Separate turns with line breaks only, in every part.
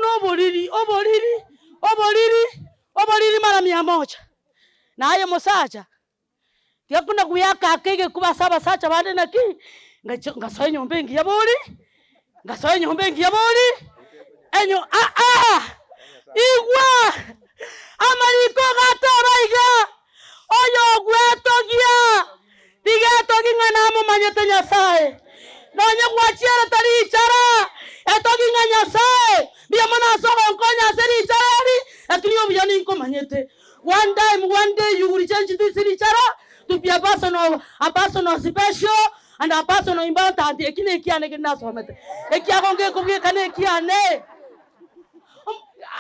Buna oboriri, oboriri, oboriri, oboriri mara mia moja. Naye mosacha, tiga buna goeaka ake egekuba ase abasacha bande naki, ngacha ngasoa enyomba engiya bori, ngasoa enyomba engiya bori, enyo aa, igwa! Amariko iga ateba iga, Oyogwetogia, tiga etogi ng'a namomanyete Nyasae. Nonye gwachierete richara, etogi ng'a Nyasae mbuya mono ase ogonkonya ase richara eri, lakini obuya ninkomanyete. One time, one day you will change this richara to be a person of, a person of special and a person of important. Eki nekiane keri nasomete, ekiago ngekobweka nekiane.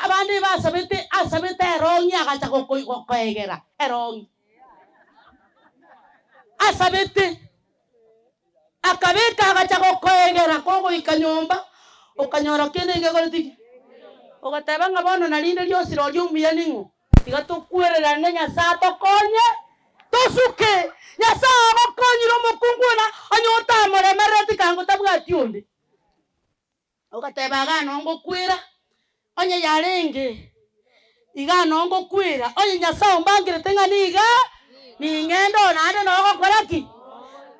Abande basabete asabete erong'i agacha gokoegera erong'i. Asabete, akabeka agacha gokoegera kogoika nyomba, okanyora kende ngekoreti ki? Ogateba ng'a bono narinde rionsi roria omuya ning'o? Tiga tokwererane Nyasae atokonye tosuke. Nyasae agokonyire omokungu ona onye otamoremerereti kango tabwati onde. Ogateba, Iga noo ngokwera, onye yarenge iga noo ngokwera, onye Nyasae ombangerete ng'a niga ning'ende oo naende noo ogokora ki?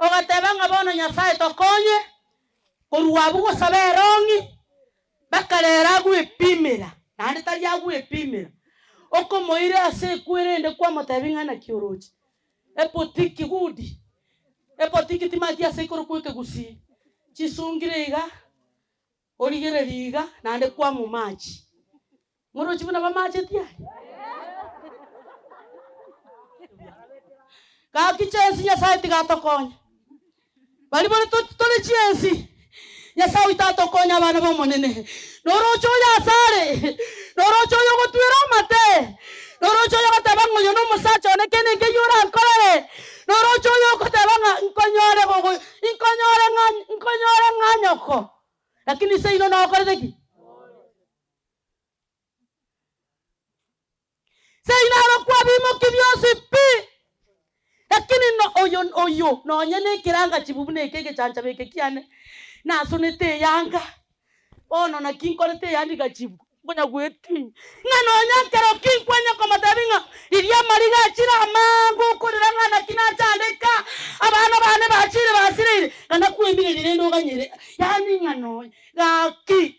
Ogateba ng'a bono Nyasae tokonye, korwa abwo gosaba erong'i, mpaka rero agwepimera, naende tari agwepimera, okomoira ase ekwere ende kwamotebia ng'a naki oroche, epotiki gudi, Epotiki timanyeti ase ekorokwa ekegusii, chisungire iga, origererie iga, naende kwamomachi. Morochi buna bamacheti aria? Gaki chiensi Nyasaye tiga atokonye. Baria bore tore chiensi, Nyasaye oito atokonye abana b'Omonene. Noroche oyo asare, noroche oyo ogotwera amate, noroche oyo ogoteba ng'a oyo nomosacha one kende nkeyio orankorere, noroche oyo ogoteba ng'a nkonyore gogo inkonyore ng'a nkonyore ng'a nyoko, lakini seino nokorete ki? Seino arokwa bimoki bionsi pi, lakini no oyo oyo nonye na ekeranga chibu buna eke egechanchaba eke kiane, nasonete eyanga, bono naki nkorete eyanga igachibu, nkonya gwetinya, ng'a nonya nkero ki nkwenya komotebi ng'a riria amariga achire amange okorera ng'a naki nachandeka, abana bane bachire basireire, ng'a nakwemireria rende oganyere, yaani ng'a nonya gaki.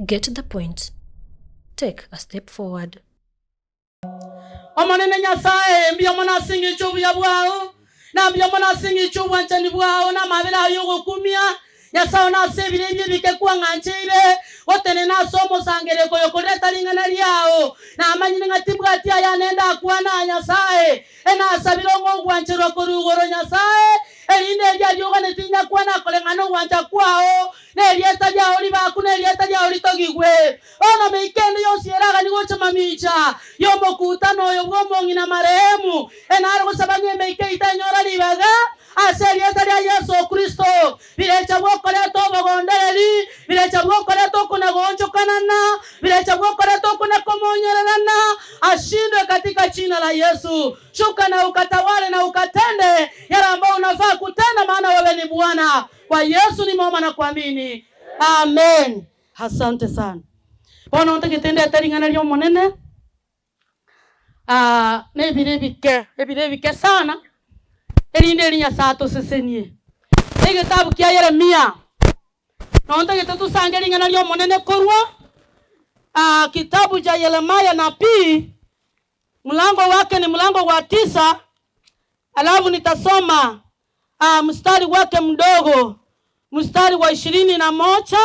Get the point. Take a step forward.
Omonene Nyasae, mbuya mono ase engencho y'obuya bwao, na mbuya mono ase engencho y'obwanchani bwao, na amabera ao y'ogokumia. Nyasae one ase ebiro ebi ebike kwang'ancheire gotenena ase omosangerereko oyo koreta ring'ana riao. Namanyire ng'a timbwati aya nende akwane aa Nyasae, Enasabire ng'a ogwancherwa korwa igoro, Nyasae, erinde erio arioganeti inyakwane akoreng'ana nogwancha kwao, na erieta riao ribakwe, na erieta riao ritogigwe. Bono meika ende yonsi eraganie gocha mamicha y'omokutano oyo bw'omong'ina marehemu, enare gosaba ng'a emeika eyio tenyora ribaga ase erieta ria Yeso Kristo. Birecha bw'okoreta obogondereri, birecha bw'okoreta okona-goonchokanana, birecha bw'okoreta okona-komonyorerana, ashindwe katika jina la Yesu. Shuka na ukatawale na ukatende yale ambayo unafaa kutenda, maana wewe ni Bwana. Kwa Yesu nimeomba na kuamini, amen. Asante sana. Bono ntagete ndete ring'ana ri'Omonene, nebire ebike, ebire ebike sana, erinde eri Nyasae atosesenie. Egetabu kia Yeremia, noo ntagete tosange ring'ana ri'Omonene korwa kitabu cha Yeremaya nabii, mlango wake ni mlango wa tisa, alafu nitasoma mstari wake mdogo, mstari wa ishirini na moja.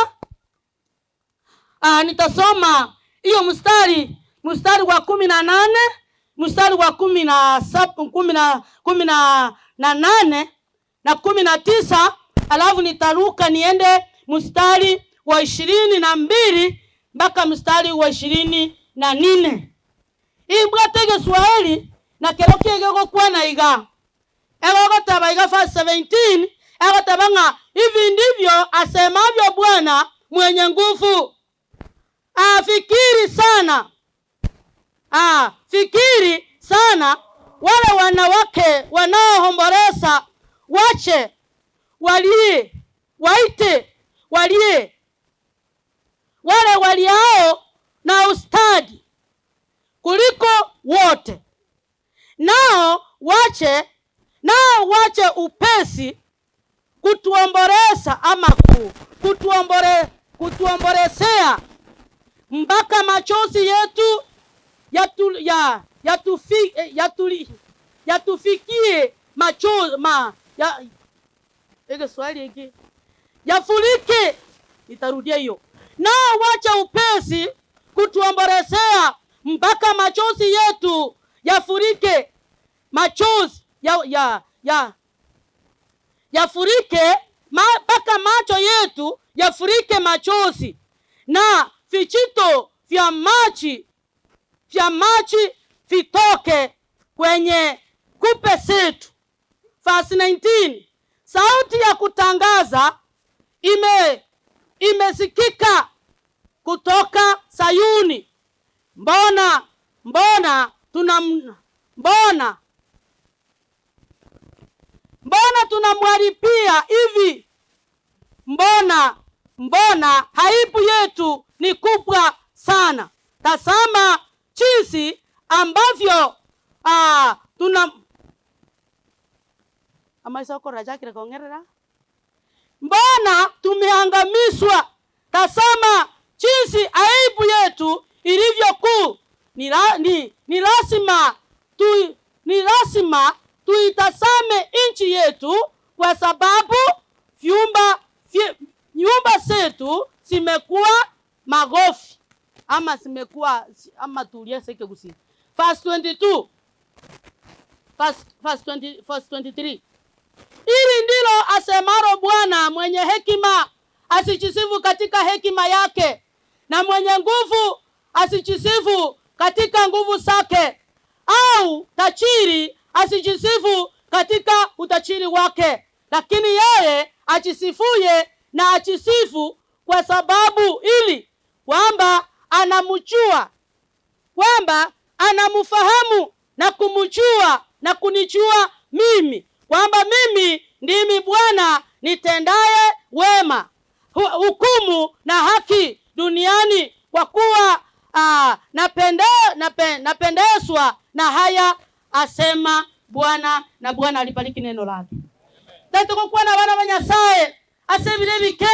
Nitasoma hiyo mstari, mstari wa kumi na nane, mstari wa kumi na sab, kumi na, kumi na, na nane na 19, alafu nitaruka niende mstari wa 22 mpaka mstari wa 24. Imbwate Egeswahili na kerokio egegokwana iga. Egogoteba iga verse 17, egoteba ng'a hivi ndivyo asemavyo Bwana mwenye nguvu, Ah, fikiri sana, ah, fikiri sana wale wanawake wanaoomboleza, wache walie. Waite walie wale waliao na ustadi kuliko wote, nao wache nao wache upesi kutuomboleza ama ku, kutuombole, kutuombolezea mpaka machozi yetu yatu, ya, yatufi, yatuli, yatufikie macho, ma, ya, Egeswahili eke yafurike. Nitarudia hiyo. Nao wacha upesi kutuombolezea mpaka machozi yetu yafurike, machozi ya, ya, ya, yafurike mpaka macho yetu yafurike machozi na vijito vya maji vya maji vitoke kwenye kupe zetu. Verse 19, sauti ya kutangaza ime imesikika kutoka Sayuni, mbona mbona tuna mbona mbona tunamharibia hivi? Mbona mbona aibu yetu ni kubwa sana. Tazama jinsi ambavyo tuna amaisoko kong'erera mbona tumeangamizwa? Tazama jinsi aibu yetu ilivyo kuu. Ni, ni, ni lazima tu, ni lazima tuitazame nchi yetu, kwa sababu vyumba nyumba zetu zimekuwa magofi ama zimekuwa ama tulieseke kusi. Verse 22 verse, verse 20, verse 23 Hili ndilo asemalo Bwana, mwenye hekima asijisifu katika hekima yake, na mwenye nguvu asijisifu katika nguvu zake, au tajiri asijisifu katika utajiri wake, lakini yeye ajisifuye na ajisifu kwa sababu ili kwamba anamjua, kwamba anamfahamu na kumjua na kunijua mimi, kwamba mimi ndimi Bwana nitendaye wema, hukumu na haki duniani, kwa kuwa napende, nape, napendezwa na haya, asema Bwana. Na Bwana alibariki neno lake. Tatukukuwa na bana ba Nyasaye ase ebire ebike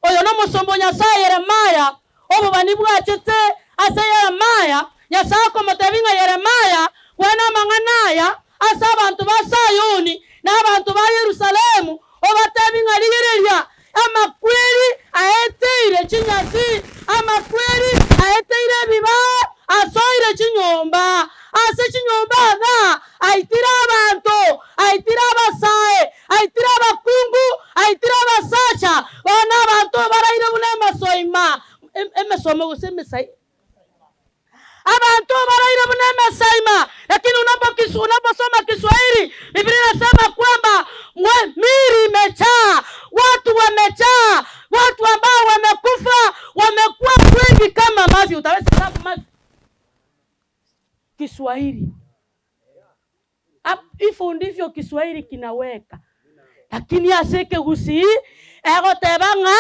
oyo nomosomba o Nyasaye Yeremaya obobani bwachete ase Yeremaya Nyasaye akomotebia ng'a Yeremaya kwana amang'ana aya ase abanto ba Sayuni na abanto ba Yerusalemu obatebie ng'a rigereria amakweri aeteire chinyasi, amakweri aeteire ebibao, asoire chinyomba. Ase chinyomba iga aitire abanto, aitire abasae, aitire abakungu, aitire abasacha, bono abanto baraire buna emasoima, emesomo gose emesai. Abantu baraire buna emesaima, lakini unaposoma Kiswahili Biblia inasema kwamba mili imejaa, watu wamejaa, watu ambao wamekufa wamekuwa wengi kama mavi. Utaweza hesabu mavi? Kiswahili hivyo ndivyo Kiswahili kinaweka, lakini ase ekegusii egoteba ng'a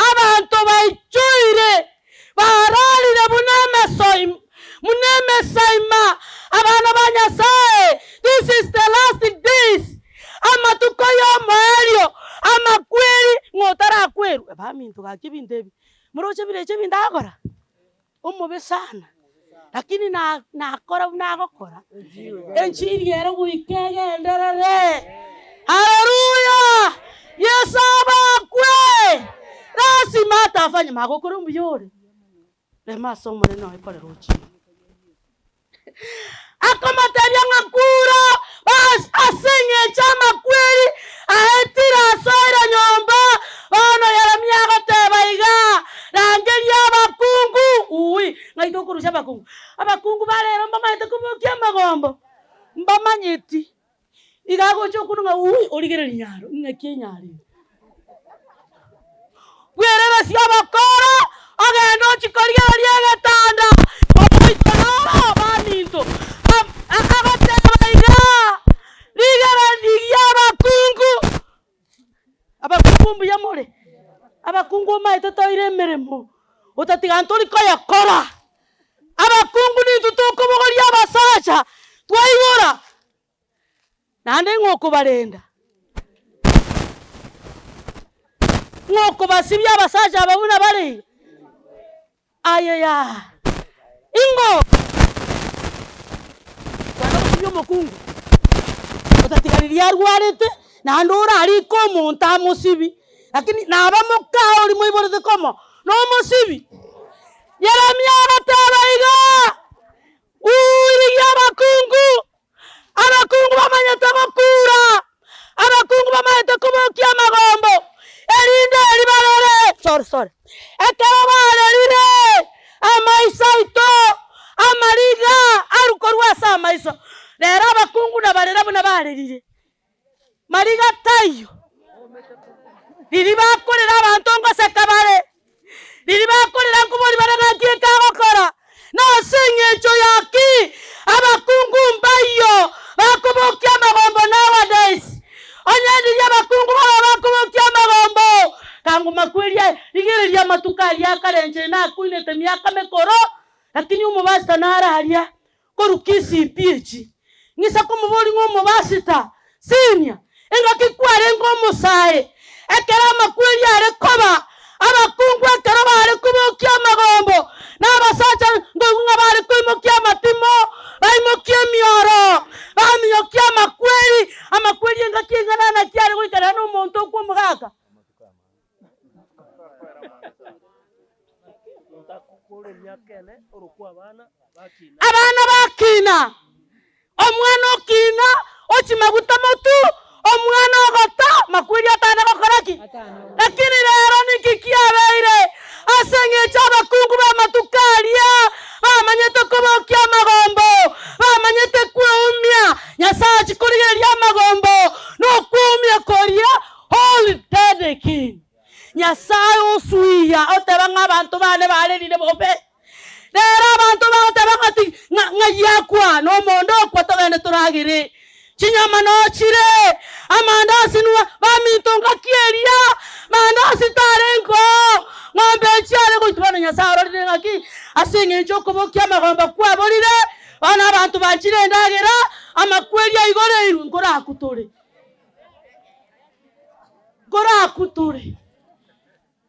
abanto baichoire bararire buna emesoim buna emesaima. Abana ba Nyasaye, this is the last days, amatuko y'omoerio amakweri ng'a otarakwerwa. Baminto gaki ebinto ebi moroche birecha ebinto agokora omobe sana, lakini na nakora buna agokora enchiri ere goika egenderere. Haleluya! Yeso abakwe! Lazima atafanya magokora mbuya ore rema ase Omonene oye korera ochire. Akomotebia ng'a kura ase eng'encho amakweri aetire asoire nyomba. Bono Yeremia agoteba iga, Rangeria abakungu. Ui, ng'ai tokorusia abakungu? Abakungu ba rero mbamaete kobokia amagombo, mbamanyeti. Iga agocha okunwa ng'a ui, origereria nyaro, ng'aki enyaro eye. Bwereresie obokoro, ogende ochie korigereria egetanda, omoito noro abaminto. Agoteba iga, Rigereria abakungu, abakungu mbuya more? Abakungu omaete toire emeremo, otatiga ntori koyekora. Abakungu nintwe tokobogoria abasacha, twaibora, naende ng'a okobarenda, ng'a okobasibia abasacha aba buna bare iga, aye yaa, ing'o kwana gosibia omokungu otatiga riria arwarete, naende orarike omonto amosibi, lakini naba moka oria moiborete komo, nomosibi. Yeremia agateba iga, Rigia abakungu, abakungu bamanyete gokura, abakungu bamanyete kobokia amagombo, erinde eri barore, sorry sorry, ekero barerire amaiso aito, amariga arwe korwa ase amaiso. Rero abakungu nabarera buna barerire, mariga taiyo, riria bakorera abanto ngoseka bare. Riria bakorera nkobori bare ng'aki ekagokora, na ase engencho ya ki abakungu mbaiyo bakobokia amagombo nowadays. Onye ndiria abakungu baba bakobokia amagombo, kanguma kweria rigereria amatuko aria akare inche nakuinete miaka mekoro, lakini omobasita nare aria korwa KCB echi. Ng'isa komoboria ng'a omobasita, senior, engaki kwarenge omosae, ekero amakweri are koba, abakungu ekero bare kobokia amagombo, na abasacha nkoigwa ng'a bare koimokia amatimo, baimokie emioro, baminyokie amakweri, amakweri engaki eng'ana naki are goikerana na omonto okwo omogaka. Abana bakina, omwana okina ochia maguta motwe, omwana ogota makweri atana gokora ki? Lakini rero ninki kiabeire? Ase eng'encho abakungu b'amatuko aria bamanyete kobokia amagombo, bamanyete kweumia, Nyasae achia korigereria amagombo na okweumia koria Holy dead king. Nyasae osuiya oteba ng'a abanto bane barerire bobe. Rero abanto bagoteba ng'a ti ng'a ng'ai akwa na omonda okwa togende toragere. Chinyama noo chire, amandasi nwa baminto ngaki eria, mandasi tarenge oo, ng'ombe nchiare goitwa bono Nyasae ororire ng'aki ase eng'encho okobokia amagomba kwaborire, bono abanto banchire endagera, amakweri aigoreirwe nkorakutore. Nkorakutore,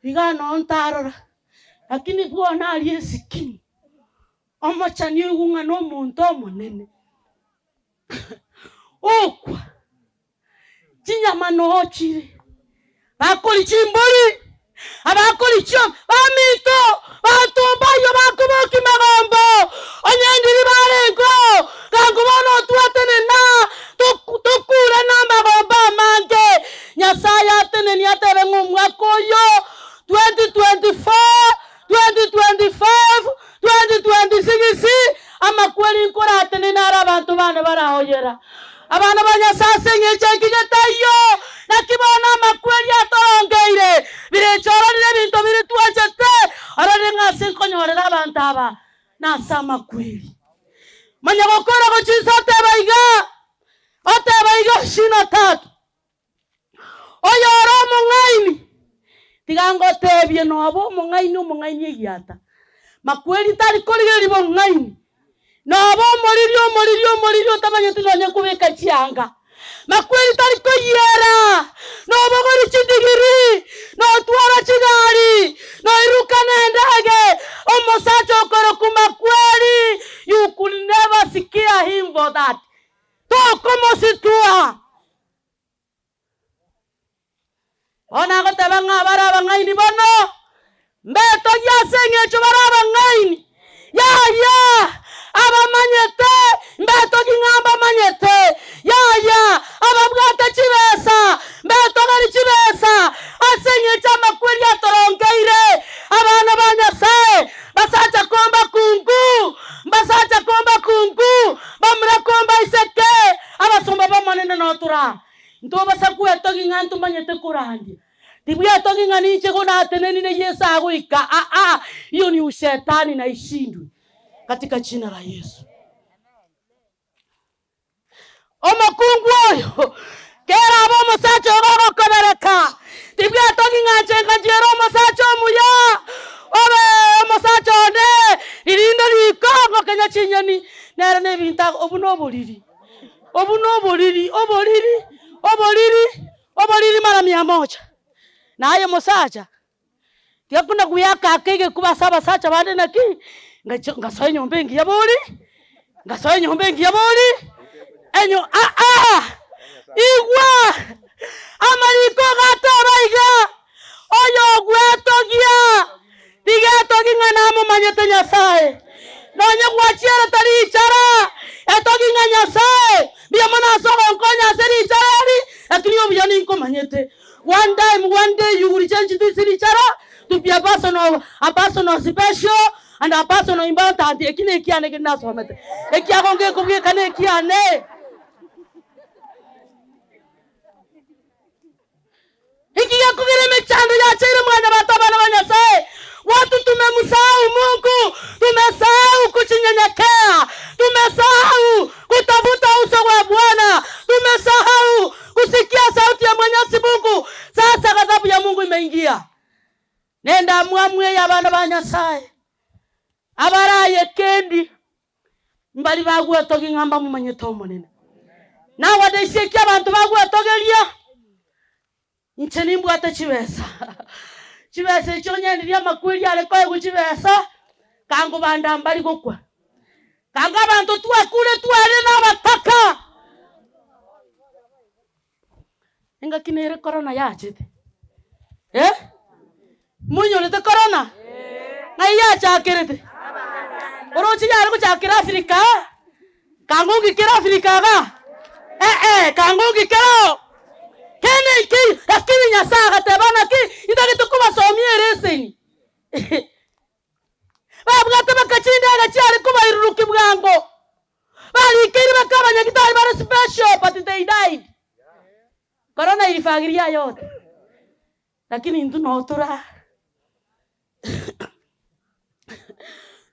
iga noo ntarora, lakini bono aria esikini, omochani oigwe ng'a nomonto omonene, okwa, chinyama noo chire, bakoria chimbori, Abakori chiombe baminto banto mbayio bakobokia magombo, onye ndiri barengeo, gango bono twatenena tokure namagombo amange. Nyasaye atenenie atebe ng'a omwaka oyo 2024, 2025, 2026, amakweri nkoratenene are abanto bane baraoyera. Abana ba Nyasae ase engencho engiya taiyo, naki bono amakweri atorongeire, birecha ororire ebinto biria twanchete, ororire ng'a ase nkonyorera abanto aba nase amakweri. Manya gokora gochia inse oteba iga, oteba iga ishirini na tatu. Oyore omong'aini, tiga ngotebie nobe omong'aini omong'aini egiata. Makweri tari korigereria bong'aini, nobe omoriri omoriri omoriri otamanyeti nonye kobeka chianga. Makweri tari koyiera, nobogori chidigiri, notwara chigari, noiruka nendege, omosacha okorokwa makweri, you could never sikia him for that. Tokomositua. Bono agoteba ng'a bare abang'aini bono, mbetogie ase engencho bare abang'aini. Yaya, abamanyete, mbetogie ng'a mbamanyete. Yaya, ababwate chibesa, mbetogerie chibesa ase engencho amakweri atorongeire. Abana ba Nyasae, mbasacha kombakungu, mbasacha kombakungu, bamura kombaiseke. Abasomba b'Omonene notora, ntobasa gwetogia ng'a ntomanyete korandia. Tibwetogia ng'a ninche igo natenenire Yeso agoika, aa, hiyo ni ushetani na ishindwe katika jina la Yesu. Omokungu oyo kera abe omosacha ogo ogokobereka, tibwetogia ng'a. Ing'anche nkachiera omosacha omuya, obe omosacha one, ririnde riko ngokenya chinyeni, nere nebinto ago, obwo noboriri, obwo noboriri, oboriri, oboriri, oboriri mara mia moja. Naye mosacha, tiga buna goeaka ake egekuba ase abasacha bande naki, ngacha ngasoa enyomba engiya bori, ngasoa enyomba engiya bori, enyo aa, igwa, amariko iga ateba iga, oyogwetogia, tiga etogi ng'a namomanyete Nyasaye, nonye gwachierete richara, etogi ng'a Nyasaye, mbuya mono ase ogonkonya ase richara eri, lakini obuya ninkomanyete. One time, one day you will change this richara to be a person of, a person of special and a person of important. Eki nekiane keri nasomete. Ekiago ngekobweka nekiane. Inki gekogera emechando yacheire mwanyabanto abana ba Nyasaye? Watu tumemsahau Mungu, tumesahau kujinyenyekea, tumesahau kutafuta uso wa Bwana, tumesahau kusikia sauti ya Mwenyezi Mungu. Sasa ghadhabu ya Mungu imeingia. Nenda mwamwe ya abana ba Nyasaye abaraye kendi mbari bagwetogia ng'a mbamomanyete Omonene. Nowadays eki abanto bagwetogeria Inche nimbwate chibesa, chibesa echio onye ndiria amakweri are koegwa chibesa, kango banda mbari gokwa. Kango abanto twakure tware na abataka. Engaki nere korona yachete, eh? Moinyorete korona? Ng'ai yachakerete? Oroche yare gochakera Africa? Kango ngikere Africa igaa? Eh-eh, kango ngikere oo. Kende nkeiyo, lakini Nyasaye agateba naki, intagete kobasomia ereseni. Babwate baka chindege chiare kobairurukia bwango. Barikeire baka abanyagitari bare special but they died. Korona ilifagilia yote. Lakini intwe noo tore aa,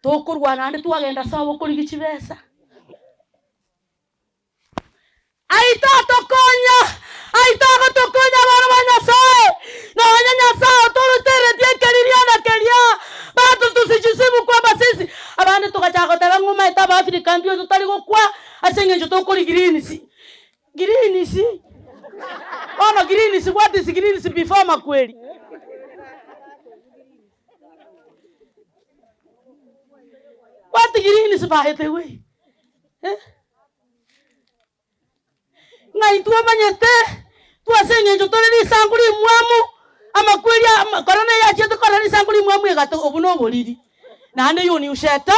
tokorwana naende twagenda ase abokorigia chibesa. Aye tatokonya, aye tagotokonya abana ba Nyasae, nonya Nyasae otoruteretie ekeririanda keria, bado tusijisifu kwamba sisi abande togachaka goteba ng'a omanyete Abaafrika intwe totari gokwa ase eng'encho tokori greens. Greens? Bono greens, what is greens before makweri? What greens by the way? Eh? Ng'a intwe omanyete, twe ase eng'encho tore risangu rimwamu, amakweri ama korona eyachiete korora risangu rimwamu egato obwo na oboriri. Naende yoni usheta.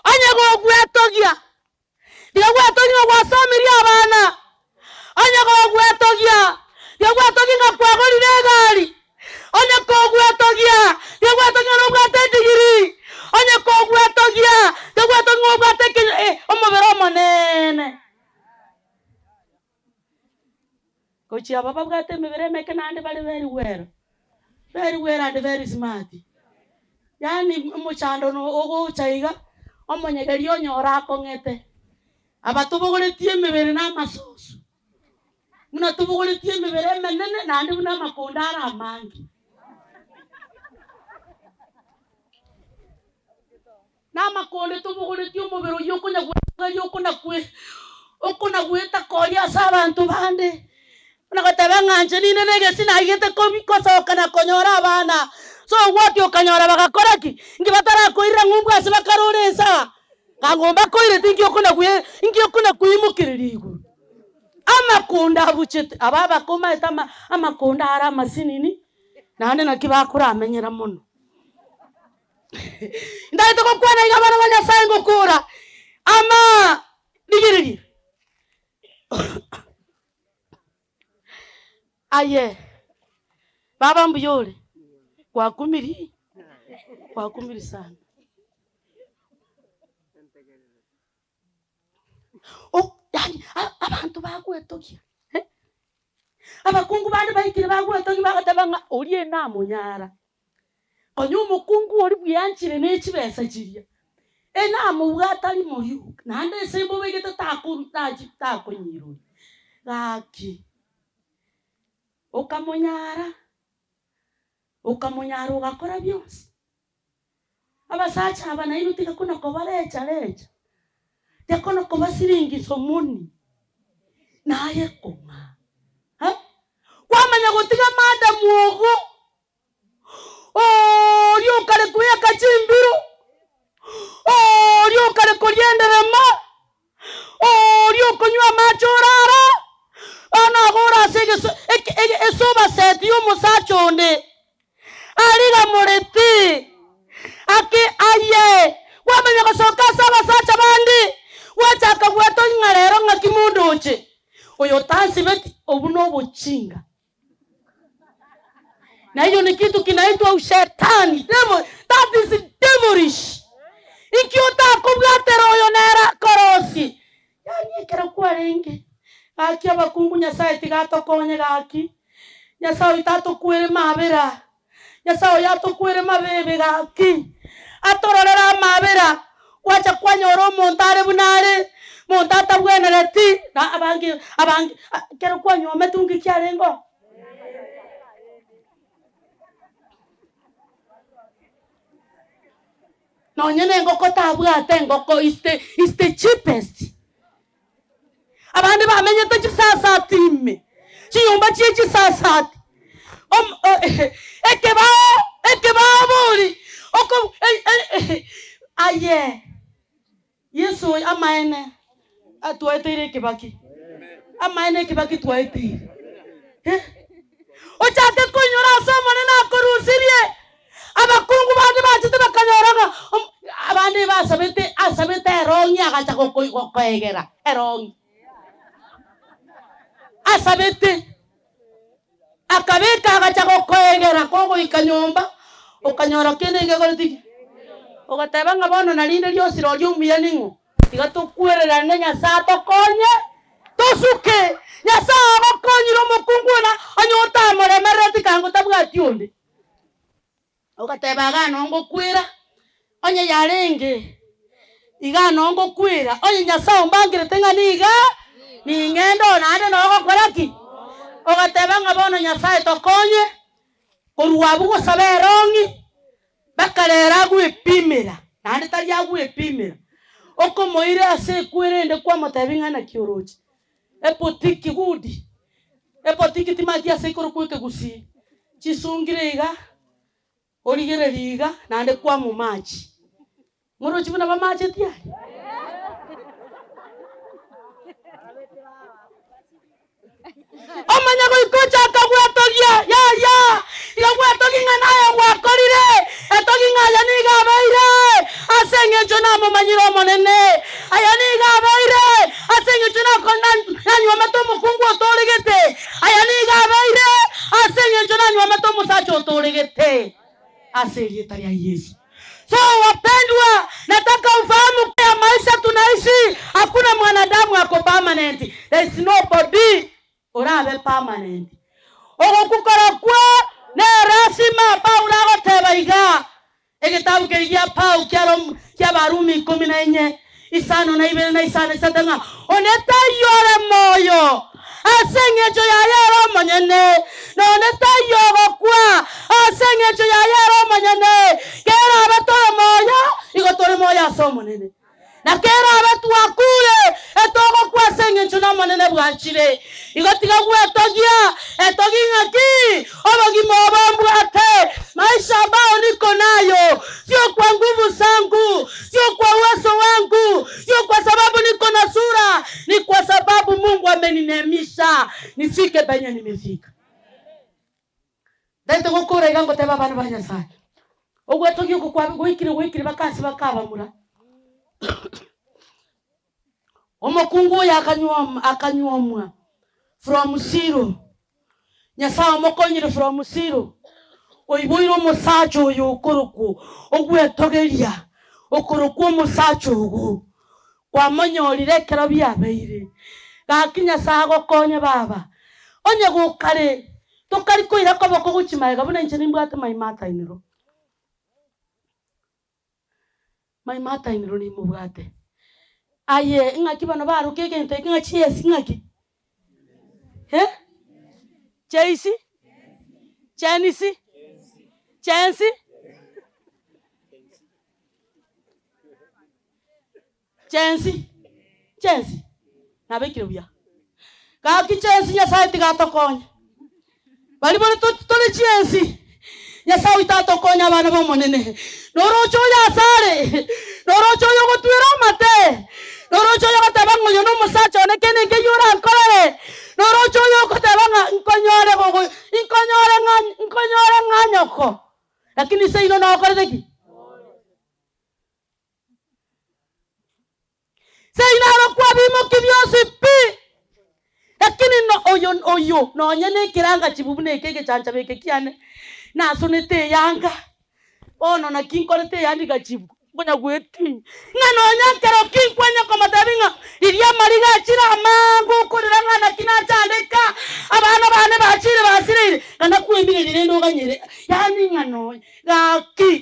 Onye gogwetogia, tiga gwetogia ng'a gwasomirie abana. Onye gogwetogia, tiga gwetogia ng'a kwagorire egari. Onye kogwetogia, tiga gwetogia ng'a nobwate edigiri. Onye kogwetogia, tiga gwetogia ng'a obwate ekenyo eh omobere omoneene. Gochia aba babwate emebere emeke naende bare very well, very well and very smart. Yaani omochando no ogocha iga, omonyegeria onyore akong'ete, aba tobogoretie emebere na amasoso, buna tobogoretie emebere emenene naende buna amakonda are amange. Namakonde tobogoretie omobere oyio okonya gwesogeria okona kwe okona gwetakoria ase abanto bande, buna goteba ng'a inche ninde negesi naigete kobi kosoka na konyora abana. So ogwati okanyora bagakora ki? Inki batarakoirera ng'umbu ase bakarora ensaa? Kang'o mbakoireti inki okona gwe inki okona koimokereria igoro? Amakonde abuchete, aba abakomaete ama amakonde are amasinini, naende naki bakoramenyera mono. Ntagete gokwana iga abana ba Nyasae ngokora ama rigereria. Aye baba mbuya ore, gwakumiri, gwakumiri sana. O yaani abanto bagwetogia eh, abakungu bande baikire bagwetogia bagateba ng'a oria namonyara. Konya omokungu oria bweanchire ne chibesa chiria, enamobwate aria moriuka, naende ase mbobe egete takoru tachi takonyiroria. Gaki. Okamonyara, okamonyara ogakora bionsi. Abasacha aba nainwe tiga kona kobarecha recha, tiga kona kobasiringisa omoni, naye kong'a. Eh? Kwamanya gotiga madam ogo, oria okare koyaka chimbiru, oria okare koria enderema, oria okonywa amache orara, bono agore ase egeso eke ege esoba set y'omosacha onde, arigamoreti ake aye, kwamanya gosoka ase abasacha bande, gwachaka gwetogia ng'a rero ng'aki mondoche, oyo otansibeti, obwo nobochinga. Na hiyo ni kitu kinaitwa ushetani, devil, that is devilish. Inki otakobwatera oyo nere akorosie? Yaani ekero kwarenge gaki abakungu Nyasaye tiga atokonye gaki, Nyasaye oito atokwere mabera, Nyasaye oyo atokwere mabebe gaki, atororere amabera, gwacha kwanyora omonto are buna are, monto atabwenereti, na abange abange ekero kwanyuomete nki kiarenge oo? Nonye na engoko tabwate engoko is the is the cheapest. Abande bamenyete chisasati ime, chinyomba chie chisasati, om ekebao ekebao bori oko aye Yeso oyo amaene atwaeteire ekebaki, amaene ekebaki twaeteire eh. Ochake koinyora ase Omonene akorusirie, abakungu bande bachete bakanyora ng'a abande basabete asabete erong'i agacha goko gokoegera erong'i. Asabete, akabeka agacha gokoegera kogoika nyomba, okanyora kende nkegoreti ki? Ogateba ng'a bono narinde riosi roria omuya ning'o? Tiga tokwererane Nyasae atokonye tosuke. Nyasae ogokonyire omokungu ona onye otamoremerereti kango tabwati onde. Ogateba igaa noo ngokwera, onye yarenge igaa noo ngokwera, onye Nyasae ombangerete ng'a niga ning'ende oo naende noo ogokora ki? Ogateba ng'a bono Nyasae tokonye, korwa abwo gosaba erong'i, mpaka rero agwepimera, naende tari agwepimera, okomoira ase ekwere ende kwamotebia ng'a naki oroche, epotiki gudi, epotiki timanyeti ase ekorokwa ekegusii, chisungire iga, origereria iga, naende kwamomachi. Morochi buna bamacheti aria? Omanye goika ochaka gwetogia, yaya, iga gwetogia ng'a naye gwakorire, etogi ng'a aya nigo abeire ase eng'encho namomanyire Omonene, aya nigo abeire ase eng'encho nanyuomete omokungu otoregete, aya nigo abeire ase eng'encho nanyuomete omosacha otoregete. Ase erieta ria Yeso. So wapendwa, nataka ufahamu ya maisha tunaishi, hakuna mwanadamu ako permanent, there is nobody orabe permanent. Ogokukora kwa nerasima, Paulo agoteba iga, egetabu keria gia Pau kia Rom kia Abarumi ikomi na inye, isano na ibere na isano na isato ng'a onde taiyo ore moyo ase engencho yaye ere omonyene, na onde taiyo ogokwa ase engencho yaye ere omonyene. Kerabe tore moyo, igo tore moyo ase Omonene, na kerabe twakure, etogokwa ase engencho n'Omonene bwanchire. Igo tiga gwetogia, etogi ng'aki? Obogima obo mbwate, maisha ambao niko nayo, sio kwa nguvu zangu, sio kwa uwezo wangu, sio kwa sababu niko na sura, ni kwa sababu Mungu ameninemisha nifike penye nimefika. Ntaete gokora iga ngoteba abana ba Nyasaye, ogwetogia oko kwabe goikire goikire bakasi bakabamura. Omokungu oyo akanyuoma akanyuomwa from zero, Nyasaye omokonyire from zero, oiboire omosacha oyo okorokwo ogwetogeria, okorokwa omosacha ogo, kwamonyorire ekero biabeire. Gaki Nyasaye agokonye baba, onye gokare tokari koira koboko gochia magega buna inche nimbwate maima atainirwe. Maima atainirwe nimobwate. Aye, ing'aki bono baroka egento eke ng'a chiesi ng'aki? Eh? Cheisi? Chenisi? Chensi? Chensi? Chensi? Nabekire buya. Gaki chensi Nyasaye tiga atokonye. Baria bore tore chiensi, Nyasae oito atokonye abana b'Omonene. Noroche oyo asare, noroche oyo ogotwera amate, noroche oyo ogoteba ng'a oyo nomosacha one kende nkeyio orankorere, noroche oyo ogoteba ng'a nkonyore gogo inkonyore ng'a nkonyore ng'a nyoko, lakini seino nokorete ki? Seino arokwa bimoki bionsi pi, lakini no oyo oyo nonye na ekeranga chibu buna eke egechanchaba eke kiane, nasonete eyanga, bono naki nkorete eyanga egachibu, nkonya gwetinya, ng'a nonya nkero ki nkwanya komotebia ng'a riria amariga achire amange okorera ng'a naki nachandeka, abana bane bachire basireire, ng'a nakwemireria rende oganyere, yaani ng'a nonya gaki.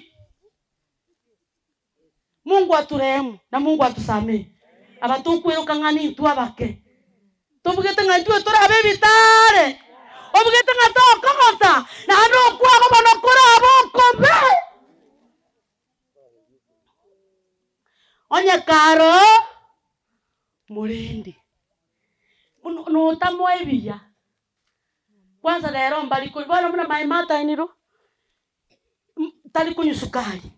Mungu aturehemu na Mungu atusamehe. Aba tokweroka ng'a nintwe abake, tobugete ng'a intwe torabe ebitaare, obugete ng'a tokogota, naende okwago bono korabe okobe. Onye kare morende, notamoa ebiya, kwanza rero mbari kori bono buna my mother in law, tari konywa sukari.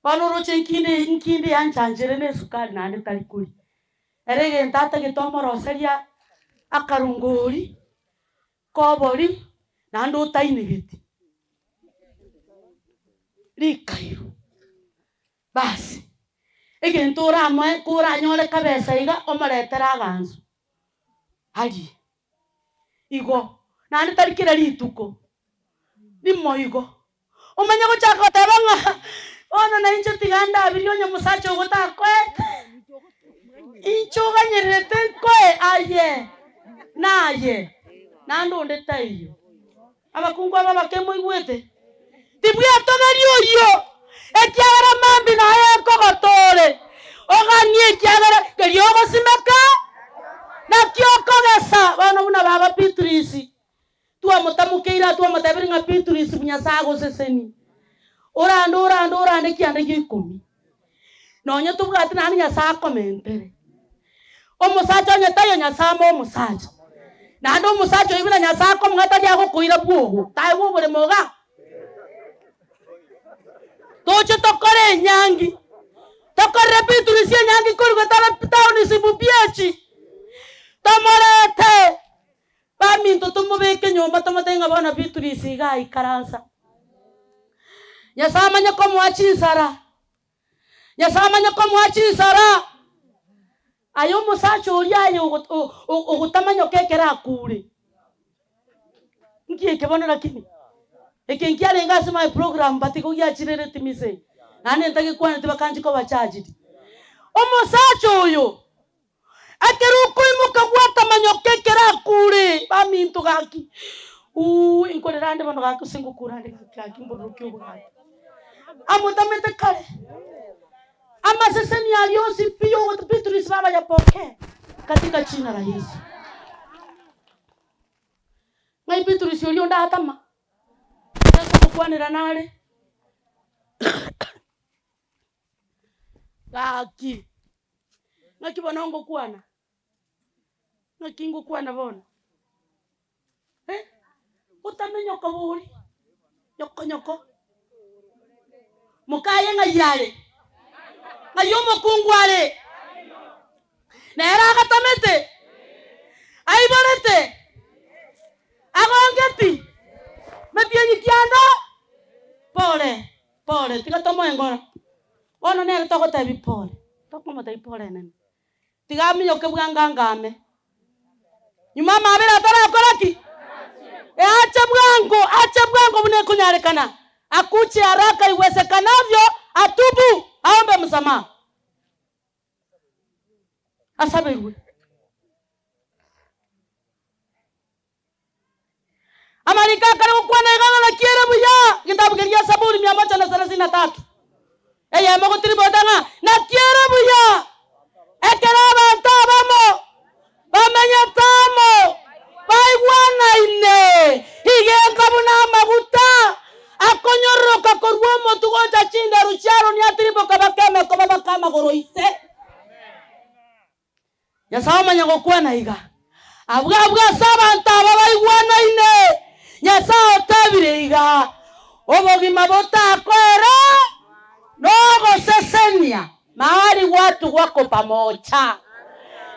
Bono oroche nkinde nkinde yanchanchire na esukari naende tari koria. Ere egento atagete omoroseria akarongori kobori naende otainegeti, rikairo. Basi, egento oramoe koranyore kabesa iga omoretere agansu arie. Igo, naende tari kera rituko, rimo igo. Omanye gochaka goteba ng'a bono nainche tiga ndabirie onye omosacha ogo takoete, inche oganyererete nkoe aye naye, naende onde taiyo. Abakungu aba abake moigwete? Tibwetogeria oyio, ekiagera mambia naye nkogotore, oganie ekiagera keria ogosimeka nakio okogesa. Bono buna baba Beatrice, Twamotamokeire aa twamotebirie ng'a Beatrice Nyasae agosesenie, orande orande orande ekianda gia ikomi. Nonye tobwati naende Nyasae akomentere. Omosacha onye taiyo Nyasae ame omosacha. Naende omosacha oyio buna Nyasae akomong'a tari agokoira bwogo, taegwe oboremo igaa. Toche tokore enyangi, tokorere Beatrice enyangi korwa getare town Sibubiechi, tomorete. Baminto tomobeke nyomba tomotebie ng'a bono Beatrice iga aikaransa. Nyasae amanye komoa chinsara, Nyasae amanye komoa chinsara. Aye omosacha oria aye ogotamanyoka ekero akure. Nki eke bono lakini? Eke nkiarenge ase my program but igo giachirereti missing. Naende ntagekwaneti bakanchi koba charged. Omosacha oyo. Ekero okoimoka gwatamanyoka ekero akure, baminto gaki, ooh inkorera ande bono gaki gose ngokura ande gaki gaki mbororoke obo gaki. Amotamete kare, amaseseni aria onsi pi ogote Beatrice baba yapokee katika jina la Yesu. Ng'ai Beatrice oria onde atama? Nkomokwanera nare. Gaki. Ng'aki bono ngokwana? Ng'aki ngokwana bono? Eh, otame nyoko bori, nyoko nyoko. Mokaye ng'ai are? Ng'ai omokungu are? Nere agatamete? Aiborete? Agongeti? Metienyi kianda? Pole, pole, tiga tomoe engoro. Bono nere togotebia pole, tokomotebia pole nene, tiga aminyoke bwango angame. Nyuma amabera atarakora ki? E ache bwango, ache bwango buna ekonyarekana, akuche haraka iwezekanavyo, atubu, aombe msamaha. Asaberwe. Amariko akare gokwana iga ng'a naki ere buya, egetabu keria gia Saburi mia moja na selasini na tatu, eyemo gotiribota ng'a naki ere buya ekero abanto abamo bamenyete amo baigwanaine. Iga enga buna amaguta akonyororoka korwa omotwe gocha chinderu chia Aroni atirimboka baka emekoba baka amagoro ise. Nyasae omanya gokwana iga, Abwo abwo ase abanto aba baigwanaine, Nyasae otebire iga, Obogima botakoera nogosesenia mahali watu wako pamoja.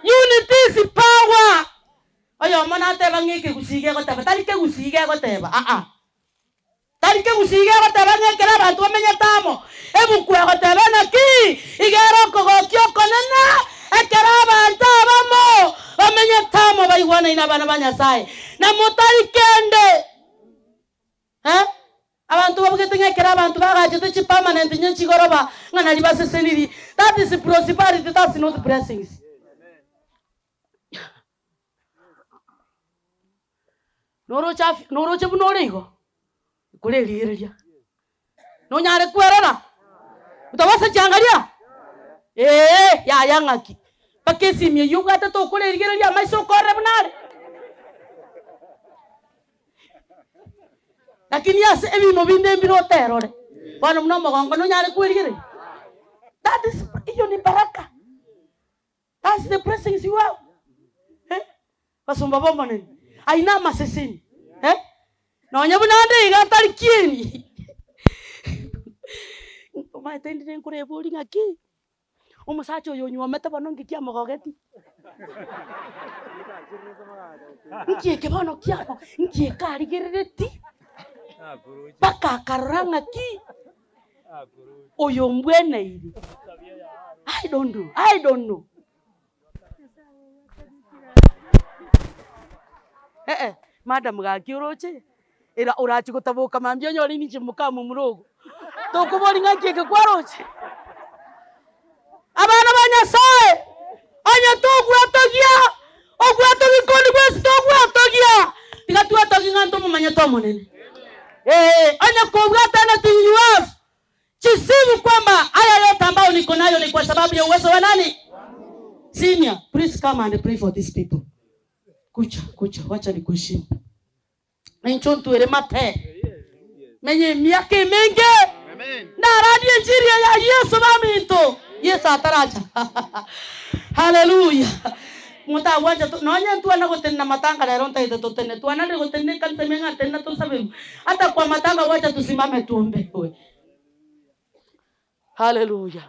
Unity is power. Oyomo nateba ng'a ekegusii gegoteba, tari kegusii gegoteba, aa. Tari kegusii gegoteba ng'a ekero abanto bamenyete amo, ebuku egoteba naki iga ere okogokia okonene ekero abanto abamo bamenyete amo baigwanaine abana ba Nyasae, na motari kende. Eh, abanto babugete ng'a ekero abanto bagachete chipermanent nye chigoroba ng'a nari baseseniri, that is prosperity, that's not blessings. Noroche afya, noroche buna ore igo, korerigereria, nonyare kwerora, otagwasa chiangaria? Eeh, yaya ng'aki, mpaka esimi eywo obwate tokorerigereria amaiso okorore buna are. Lakini ase ebimo binde mbire oterore, bono buna omogongo nonyare kwerigereria? That is eywo ni baraka. That's the blessings you have. Eh? Basomba b'Omonene, ayio namaseseni. Eh? Nonya buna ande iga ntari kieni. Omanyete ndire nkoreba oria ng'aki, omosacha oyo onyuomete bono nki kiamogogeti? Nki eke bono kiamo nki eke arigerereti, mpaka akarora ng'aki. Oyo ombweneire, I don't know, I don't know. Eh eh, madam gaki oroche, era orache gotaboka mambia onyore ninche moka momura ogo, tokoboria ng'aki eke kwaroche? Abana ba Nyasaye, onye togwetogia, ogwetogia konde gwensi togwetogia, tiga twetogie ng'a ntomomanyete Omonene. Ee, onye kobwate anything you have, chisibu kwamba haya yote ambayo niko nayo ni kwa sababu ya uwezo wa nani? Senior, please come and pray for these people. Kucha, kucha, wacha nikuheshimu. Ninche ontwere mate, menye emiaka emenge, narandie enchiri eye ya Yeso baminto, Yeso ataracha. Haleluya! Motagwancha to nonye ntwana gotenena matanga rero ntaete totenene, twanarire gotenena ekanisa ime ng'a tenena tosaberwe, ata kwa matanga gwacha tusimame tuombewe. Haleluya!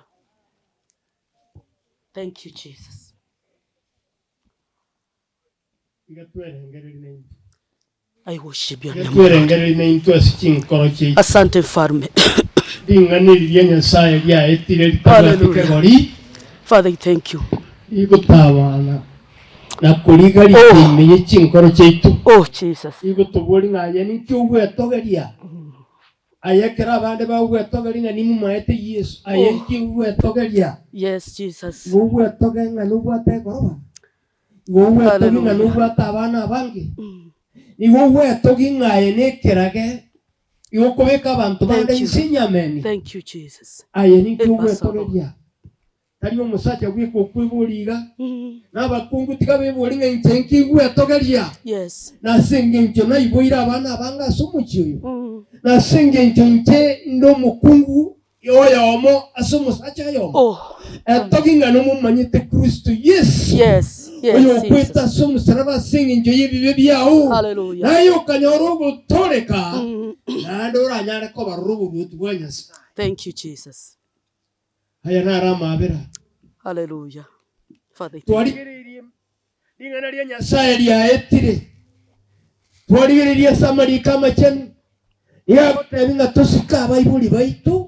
Thank you Jesus.
Iga twerengererie naintwe.
I worship your
Iga
name, O Lord.
twerengererie naintwe ase chinkoro chiaito.
Asante mfalme.
Ring'ana eri ria Nyasae riaetire ritabwati
Hallelujah.
kegori,
Father, I thank you.
rigotabana na korigaria
Oh.
ime ye chinkoro chiaito.
Oh, Jesus.
Rigotobori ng'a aye ninki ogwetogeria? Aye ekero abande bagwetogeria ng'a nimomaete Yeso, aye
Oh.
nki ogwetogeria?
Yes, Jesus.
Igo ogwetoge ng'a nobwate egoroba? Igo ogwetogia ng'a
Hallelujah.
nobwate abana abange? Nigo ogwetogia ng'a aye nekerage, igo okobeka abanto bande
Thank you.
inse enyameni?
Thank you, Jesus.
Aye ninki
Help us, O Lord.
ogwetogeria? Tari omosacha bweka okweboria iga, na abakungu tiga beborie ng'a inche nki ngwetogeria?
Yes.
Na ase engencho naiboire abana abange ase omochie oyo, na ase engencho inche inde omokungu Oyomo ase omosacha oyomo,
Oh,
etogi ng'a nomomanyete Kristo Yeso,
yes, yes,
oyokwete
Jesus.
ase omosalaba ase engencho y'ebibe biao,
Hallelujah.
naye okanyora ogotooreka, naende oranyare kobarora oboruoti bwa Nyasae.
Thank you, Jesus.
Aya naro amaabera.
Hallelujah. Father, I thank you.
Twarigereirie ring'ana ria Nyasae riaetire, twarigereirie ase amariiko amachenu, nigo agotebia ng'a tosike abaibori baito,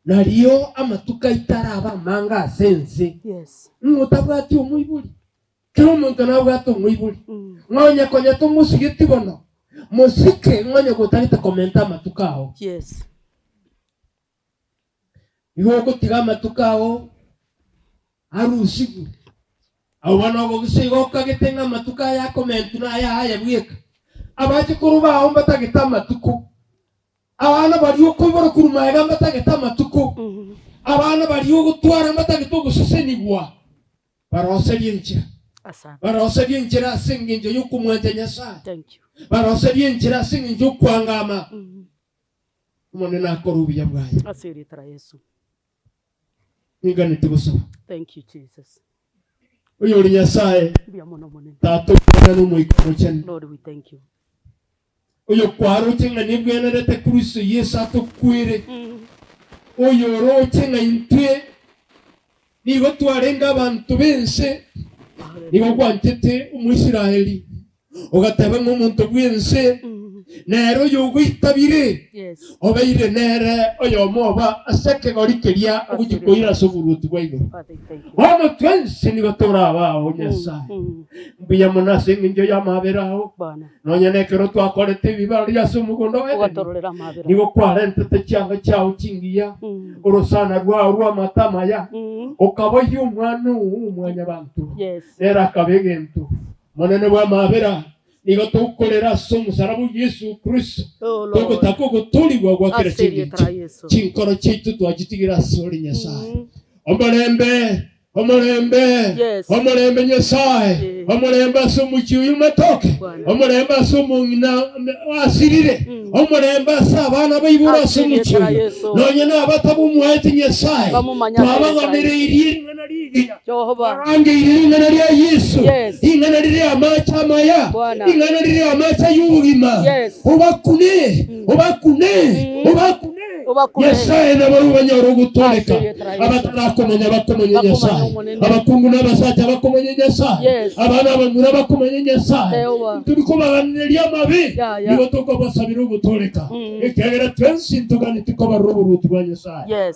nario amatuko aito arabe amange ase ense.
Yes.
Ng'a otabwati omoibori, kera omonto nabwate omoibori, ng'a onye konya tomosigeti bono, mosike ng'a onye gotagete komenta amatuko ao.
Yes.
Igo ogotiga amatuko ao arusigwe. Abwo bono ogogisa igo okagete ng'a amatuko aya akomentwa naya aya bweka. Abachokoro bao mbatagete amatuko, abana baria okoibora korwa magega mbatagete amatuko, abana baria ogotwara mbatagete ogosesenigwa, baroserie enchera.
Asante.
Baroserie enchera ase engencho y'okomwancha Nyasae.
Thank you.
Baroserie enchera ase engencho y'okwangama. Omonene akore obuya bwaye.
Ase erieta ria Yeso.
Ninganeti gosaba.
Thank you Jesus.
Oyore Nyasae,
Mbuya mono Omonene.
Tata, Omwana, na Omoika Omochenu.
Lord we thank you.
Oyo kwaroche ng'a nebwenerete Kristo Yeso atokwere, oyoroche ng'a intwe nigo twarenge abanto b'ense, nigo gwanchete Omoisraeli, ogateba ng'a omonto bw'ense nere oyogoitabire, obeire nere oyomo oba ase ekegori keria ogochia koira ase oboruoti bwa igoro. Bono twensi nigo torabe ao, Nyasae. Mbuya mono ase engencho y'amabera ao. Nonya nekero twakorete ebibe aria ase omogondo o Edeni, nigo kwarentete chianga chiao chingiya, orosana rwao rw'amato amaya, okaboyia omwana oo o mwanyabanto, nere akaba egento. Omonene bw'amabera, nigo tokorera ase omosaraba o Yeso Kristo, togotaka ogotoorigwa gwa kera chingencho. Chinkoro chiaito twachitigire asore Nyasae. Omorembe Omorembe, omorembe Nyasae, omorembe ase omochie oyio matoke, omorembe ase omong'ina asirire, omorembe ase abana baibore ase omochie oyio, nonya nabatabomwaete Nyasae, twabaganereirie ring'ana rigiya, twarangeirie ring'ana ria Yeso, ring'ana rire amache amaya, ring'ana rire amache ay'obogima, obakune, obakune, obakune. Nyasae nabarabwo banyore ogotooreka, abatarakomanya bakomanye Nyasae, abakungu na abasacha bakomanye Nyasae, abana abamura bakomanye Nyasae. Ntori kobaganereria amabe, nigo tokobasabera ogotooreka, ekiagera twensi ntoganeti kobarora oboruoti bwa Nyasae.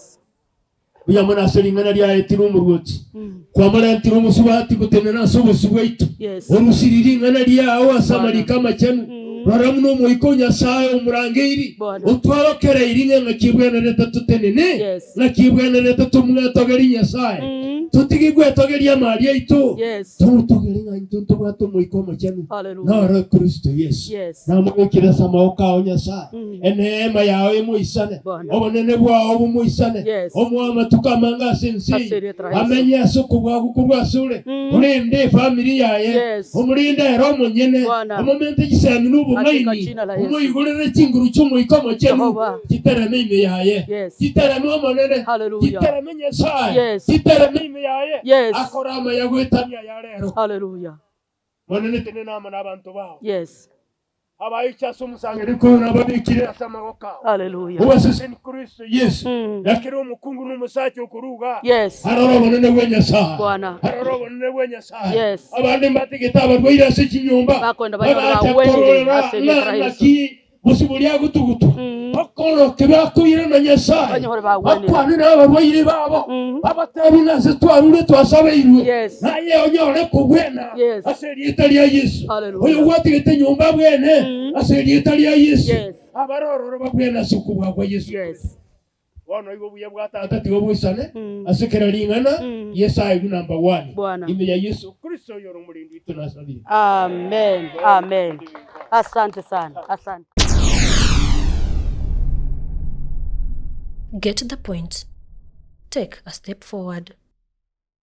Buya mono ase ring'ana riaye tiri omoruoti, kwamorentire omosubati gotenena ase obosio bwaito, orusirie ring'ana riao ase amariko amachenu. Rora buna Omoika o Nyasae omorangeiri, otworokereirie ng'a ng'aki ebwenerete totenene, ng'aki ebwenerete tomwetogerie Nyasae. Totige gwetogeria amari aito, tomotogerie ng'a intwe ntobwate Omoika Omochenu, noro Kristo Yeso. Namobekire ase amaboko ao Nyasae. Eneema yao emoisane, obonene bwao bomoisane, omoe amatuko amange ase ense eye, amenye ase okobwagwa korwa asore, orende efamiri yaye, omorende ere omonyene, omomente chisemi na obong'aini, omoigorere chinguru chi'Omoika Omochenu, chitereme ime yaye, chitereme Omonene, chitereme Nyasae, chitereme ime yaye, akore amaya goetania aya rero. Monene tenena amo nabanto bao. Abaiche ase omosangererekano oyo nababekire ase amaboko ao.
Hallelujah.
Obaseseni Kristo Yeso. Na kera omokungu na omosacha okoruga
Yes.
arore obonene bwa Nyasae.
Bwana.
Arore obonene bwa Nyasae.
Yes.
Abande mbatigete abarwaire ase chinyomba.
Bakwenda banyore
Bagacha
bagwenire
korora
ase erieta
ng'a
ria Yeso.
ng'aki gose boria agotugutwa. Bakoroke bakoirana Nyasae.
Banyore bagwenire.
Bakwane nabarwaire babo. Babatebi ng'a ase twarure twasabeirwe.
Yes.
Naye onyore kogwena
Yes.
ase erieta ria Yeso.
Hallelujah.
Oyo gwatigete nyomba abwene ase erieta ria Yeso.
Yes.
Abare ororo babwene ase okobua kwa Yeso
Yes.
Kristo. Bono igo obuya bwa Tata tiga boisane ase kera ring'ana, Yeso aigwe number one.
Bwana.
Ime ya Yeso Kristo oyore omorendi oito nasabire.
Amen. Amen. Asante sana. Asante.
Get the point. Take a step forward.